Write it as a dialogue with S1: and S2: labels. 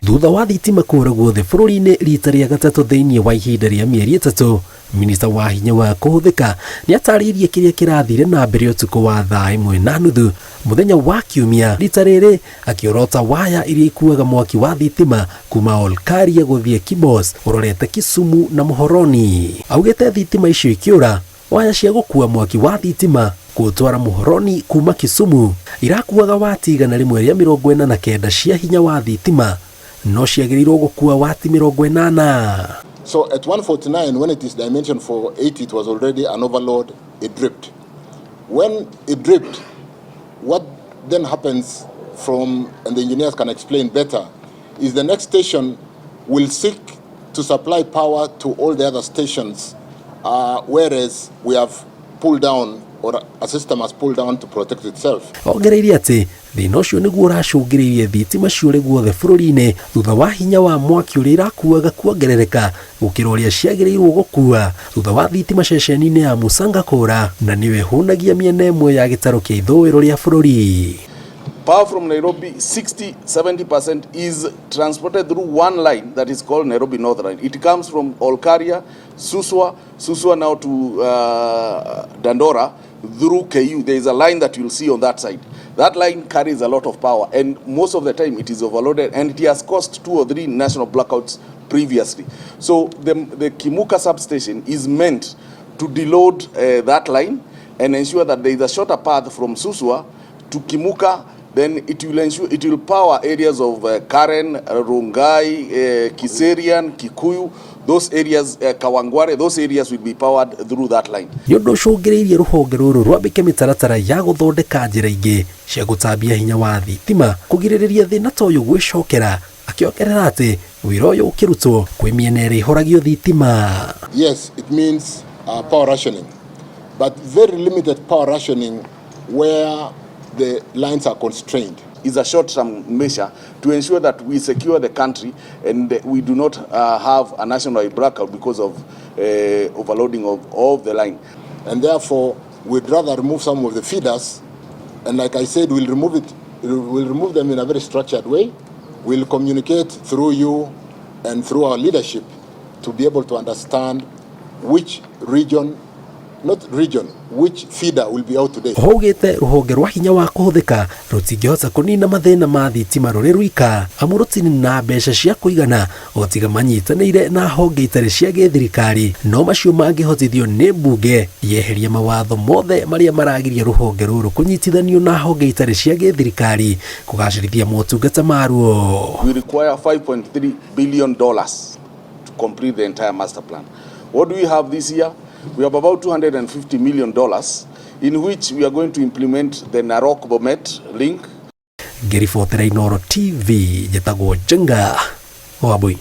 S1: Thutha wa thitima kũra guothe bũrũri-inĩ rita rĩa gatatũ thĩinĩ wa ihinda rĩa mĩeri 3, minista wa hinya wa kũhũthĩka nĩ atarĩirie kĩrĩa kĩrathire na mbere ũtukũ wa thaa 1:30 mũthenya wa Kiumia, rita rĩrĩ akĩorota waya iria ikuaga mwaki wa thitima kuma Olkaria gũthiĩ Kibos ũrorete Kisumu na Muhoroni. Augĩte thitima icio ikĩũra, waya cia gũkua mwaki wa thitima kũũtwara Muhoroni kuma Kisumu irakuaga wati 149 cia hinya wa thitima, no ciagĩrĩirwo gũkua wati 80.
S2: So at 149, when it is dimensioned for 80, it was already an overload, it dripped. When it dripped, what then happens from, and the engineers can explain better, is the next station will seek to supply power to all the other stations, whereas we have pulled down, or a system has pulled down to protect itself.
S1: Ongereire atĩ thĩna ũcio nĩguo ũracũngĩrĩirie thitima ciũre guothe bũrũri-inĩ thutha wa hinya wa mwaki ũrĩa irakuaga kuongerereka gũkĩra ũrĩa ciagĩrĩirwo gũkua thutha wa thitima ceceni-inĩ ya Musanga kũra, na nĩyo ĩhũnagia mĩena ĩmwe ya gĩtarũ kĩa ithũĩro rĩa bũrũri.
S3: Power from Nairobi, 60 70% is transported through one line that is called Nairobi North Line. It comes from Olkaria, Suswa, Suswa now to Dandora through KU. There is a line that you'll see on that side. That line carries a lot of power, and most of the time it is overloaded, and it has caused two or three national blackouts previously. So the Kimuka substation is meant to deload that line and ensure that there is a shorter path from Suswa to Kimuka. Then it will ensure it will power areas of Karen, Rongai, Kiserian, Kikuyu, those areas, Kawangware, those areas will be powered through that line.
S1: Nĩ ũndũ ũcũngĩrĩirie rũhonge rũrũ rwambĩke mĩtaratara ya gũthondeka njĩra ingĩ cia gũtambia hinya wa thitima kũgirĩrĩria thĩna ta ũyũ gwĩcokera, akĩongerera atĩ wĩra ũyũ ũkĩrutwo kwĩ mĩena ĩrĩa ĩhoragio thitima.
S2: Yes, it means power rationing, but very limited power rationing where the lines are constrained.
S3: Is a short-term measure to ensure that we secure the country and we do not have a national blackout because of overloading of the line.
S2: And therefore, we'd rather remove some of the feeders. And like I said, we'll remove it, we'll remove them in a very structured way. We'll communicate through you and through our leadership to be able to understand which region, not region, which feeder will be out today.
S1: Oho augĩte rũhonge rwa hinya wa kũhũthĩka rũtingĩhota kũnina mathĩna ma thitima rũrĩ rwika, amu rũtirĩ na mbeca cia kũigana o tiga manyitanĩire na honge itarĩ cia gĩthirikari, no macio mangĩhotithio nĩ mbunge yeheria mawatho mothe marĩa maragiria rũhonge rũrũ kũnyitithanio na honge itarĩ cia gĩthirikari kũgacĩrithia motungata maruo.
S3: We require $5.3 billion to complete the entire master plan. What do we have this year? We have about $250 million, in which we are going to implement the Narok Bomet link.
S1: Ngĩribotera Inooro TV, njĩtagwo Njenga Wambui.